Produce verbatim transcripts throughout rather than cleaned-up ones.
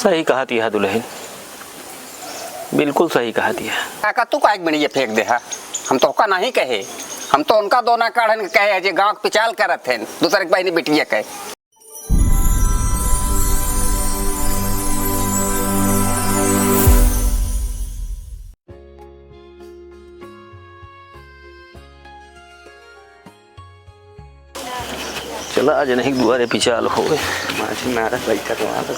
सही कहत हिया दुलहिन, बिल्कुल सही कहत हिया। काका, तू काहे के बिंड़िया फेंक देहा? हम तोहका नाहीं कहे, हम तो उनका दोना काढ़न के कहे हैं जे गाँव के पिचाल करत हैं, दूसरे के बहिनी बिटिया के। चला, आज नहीं दुआरे पिचाल होए। माझी मारा बैठा तो वहाँ पर।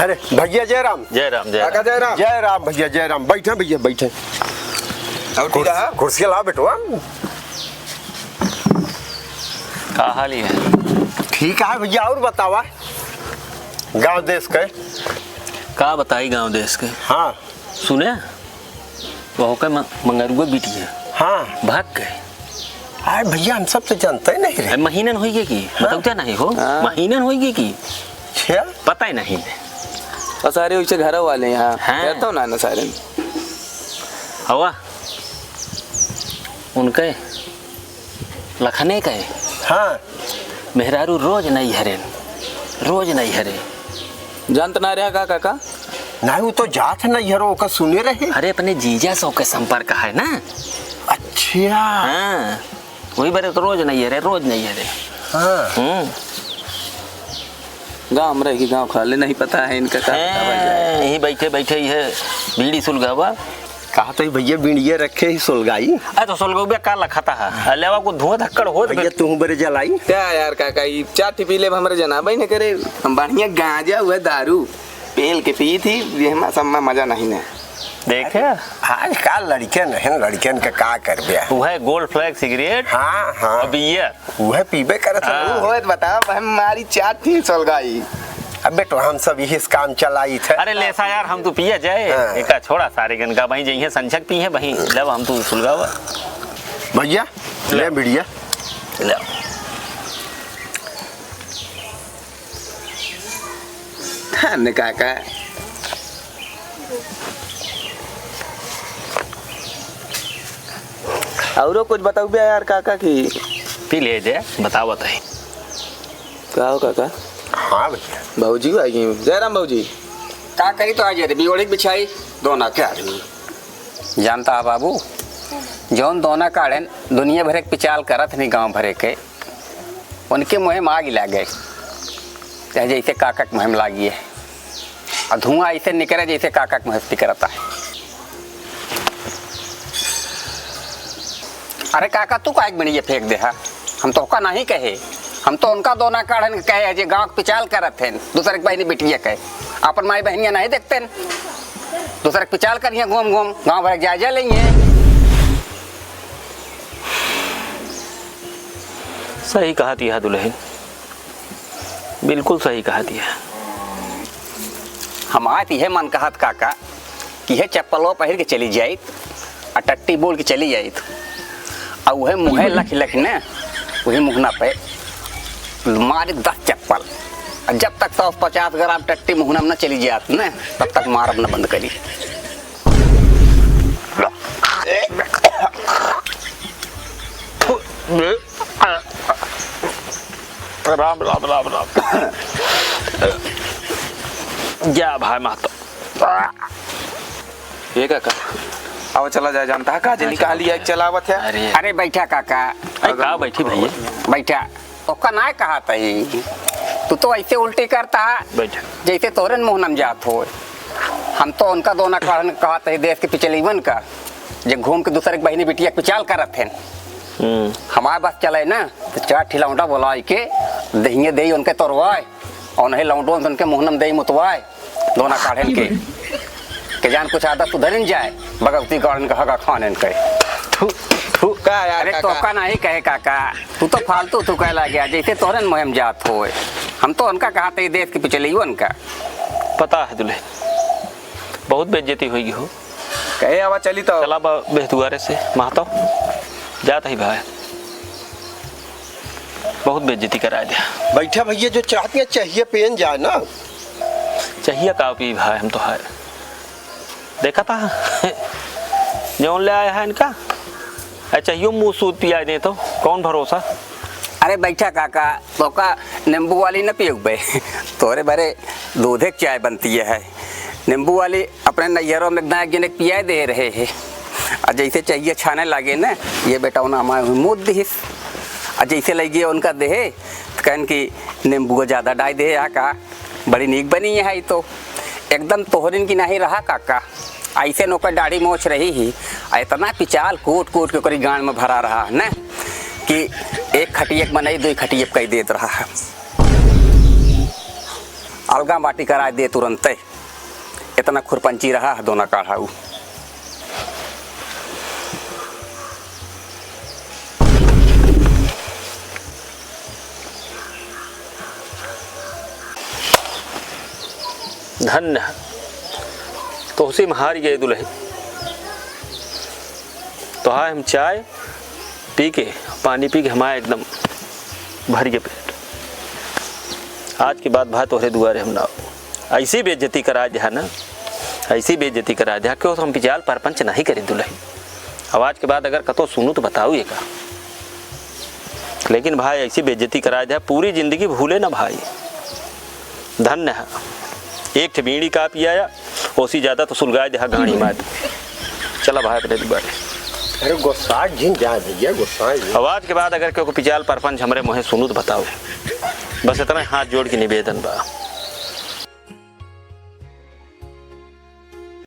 अरे भैया जय राम। जय राम, जय काका राम। जय राम। जय राम भैया, जय राम। बैठे भैया, बैठे। और कुर्स-, ठीक है? कुर्सी ला बेटवा। का हाल है? ठीक है भैया, और बतावा गाँव देश के। का बताई गाँव देश के? हाँ। सुने, वो के म-, मंगरुआ बिटिया। हाँ। भाग गए। अरे भैया, हम सब तो जानते ही नहीं रहे। अरे महीनन होई गए की? हाँ। बतावते नहीं हो? हाँ। महीनन होई गए की? अच्छा। पता ही नहीं। और सारे उसे घर वाले यहाँ। हाँ। रहता हूँ ना, ना सारे। हवा। उनके लखने का है। हाँ। मेहरारू रोज नैहरे, रोज नैहरे। जानत ना रहा का काका? नहीं, वो तो जात नैहरो का सुने रहे। अरे, अपने जीजा से ओके संपर्क है ना। अच्छा। हाँ, वही बरे तो रोज नैहरे, रोज नैहरे। हाँ। हम्म। गाँव में रह के गाँव खा ले, नहीं पता है इनका का बतावा जाए। हैं, यहीं बैठे बैठे ही है, बीड़ी सुलगावा। कहा तो भैया बीड़िया रखे ही सुलगाई। अरे तो सुलगौबे का लखता है? अलेवा को धुआं धक्कड़ होत भैया, बे। तू बरे जलाई। क्या यार काका, ई चार ठी पी ले, हमरे जना भाई ने करे। हम बढ़िया गांजा हुआ दारू पेल के पी थी, ये हमारा सब में मजा नहीं ने। देखे? आजकल लड़के नहीं, लड़कन के का करबे? वह Gold Flake सिगरेट हाँ, हाँ। और बियर। उहे पीबे करत हन। हाँ। ऊ होत बताओ, हम मारी चार ठी सुलगाई। अब बेटो, हम सब यही से काम चलाई थे। अरे लेसा यार, हम तो पिए जाए। हाँ। एका छोड़ा सारे गन का, वहीं जइहे संझक पीहे, वहीं लेव हम तो सुलगावा। भैया, ले ले। बीड़िया। ले। धन काका। औरो कुछ बतौबे यार काका की? पी ले जे, बतावत है। का हो काका? हाँ भैया। भौजी आ गई। जय राम भौजी। का करी तो आज रे, बियोड़ी बिछाई, दोना के आदमी। जानता है बाबू, जौन दोना काढ़ेन, दुनिया भरे के पिचाल करत नहीं गाँव भरे के, उनके मुँहे में आग लागे, चाहे जैसे काका के मुँहे में लागी है। और धुआं ऐसे निकरे जैसे काका के मुँहे से निकरता है। अरे काका, तू काहे के बिंड़िया फेंक देहा? हम तोहका नहीं कहे, हम तो उनका दोना काढ़न के कहे हैं जे गाँव के पिचाल करत हैं, दूसरे के बहिनी बिटिया के। अपन माई बहिनिया नहीं देखते हैं, दूसरे के पिचाल करिए घूम घूम, गाँव भर के जायजा लेंगे। सही कहत हिया दुलहिन, बिल्कुल सही कहत हिया। हमार त इहे मन कहत काका कि इहे चप्पलवा पहिर के चली जाइत आ टट्टी बोल के चली जाइत आ उहे मुँहे लखि लखि न उही मुहना पे मारी दस चप्पल। आ जब तक सौ पचास ग्राम टट्टी मुहना में न चली जात न, तब तक मारब न बंद करी। राम, राम, राम, राम। जा भाई महतो। ये काका, आओ चला जाए, जानता है का जनी कहाँ लिया चलावत है। अरे। अरे बैठा काका। अरे का बैठी भैया? बैठा। ओका नाय कहा तही। तू तो ऐसे उल्टी करता है, बैठ। जैसे तोहरे मुँह नम जात हो। हम तो उनका दोना काढ़न कहा तही देश के पिचलीवन का, जे घूम के दूसरे के बहिनी बिटिया के पिचाल करत हैं। हम्म। हमारे बस चले ना, तो चार ठी लौंडा बोलाए के दहिए दे उनके तोरवाए, और नहीं लौंडों से उनके मुँह नम दे मुतवाए। दोना काढ़न के। के जान कुछ आदत सुधरिन जाए, बगौती काढ़न के हगा खानन के। थू, थू। का यार अरे काका? तोका नहीं कहे काका, तू तो फालतू तू कह ला गया, जैसे तोरन मुँहे में जात होए। हम तो उनका कहा थे देश के पिछले ही उनका। पता है दुल्हे, बहुत बेइज्जती होई हो। कहे आवा चली तो। चला बा बेह दुआरे से, महतो। जात ही भाई। बहुत बेइज्जती करा दिया। बैठा भैया, जो चाहती है चाहिए पेन जाए ना। चाहिए का पी भाई, हम तो है। देखा था, जौन ले आया है इनका। अरे चाहिए मुँह सूद पिया दे तो, कौन भरोसा? अरे बैठा काका, तोका नींबू वाली न पियउबे, तोरे बरे दूधे के चाय बनती है। नींबू वाली अपने नैहरों में एक दाएं एक जने के पियाए दे रहे हैं। आ जैसे चाहिए छाने लागे न, ये बेटा उन्हें हमारे मुँह दिहिस। आ जैसे लगे उनका देहे, तो कहन कि नींबू को ज़्यादा डाई दे, यहाँ का बड़ी नीक बनी है, ई तो एकदम तोहरिन की नहीं रहा काका। ऐसे न ओकर दाढ़ी मोछ रही ही, आ इतना पिचाल कूट कूट के ओकरी गांड में भरा रहा न कि एक खटियक मनई दुई खटियक कई देत रहा है। अलगा बाटी कराए दे तुरंते, इतना खुरपंची रहा है दोना काढ़ा ऊ। धन्य है। तोहसे हम हार गए दुलही। तोहार हम चाय पी के, पानी पी के हमारा एकदम भर गए पेट। आज के बाद भाई तोहरे दुआरे हम ना आऊ। ऐसी बेइज्जती करा दिया ना, ऐसी बेइज्जती करा दिया। क्यों हम पिचाल परपंच नहीं करी दुलही। अब आज के बाद अगर कतो सुनू तो बताऊ ये का। लेकिन भाई ऐसी बेइज्जती करा दिया, पूरी जिंदगी भूले ना भाई। धन्य है। एक ठे बीड़ी का पियाया, ओसी ज्यादा तो सुलगाए दिया गाड़ी मार। चला भाई अपने दुआरे। अरे गुस्सा जिन जा भैया, गुस्सा जिन। अब आज के बाद अगर क्यों पिचाल परपंच हमरे मुँहे सुनू तो बताओ। बस इतना हाथ जोड़ के निवेदन बा।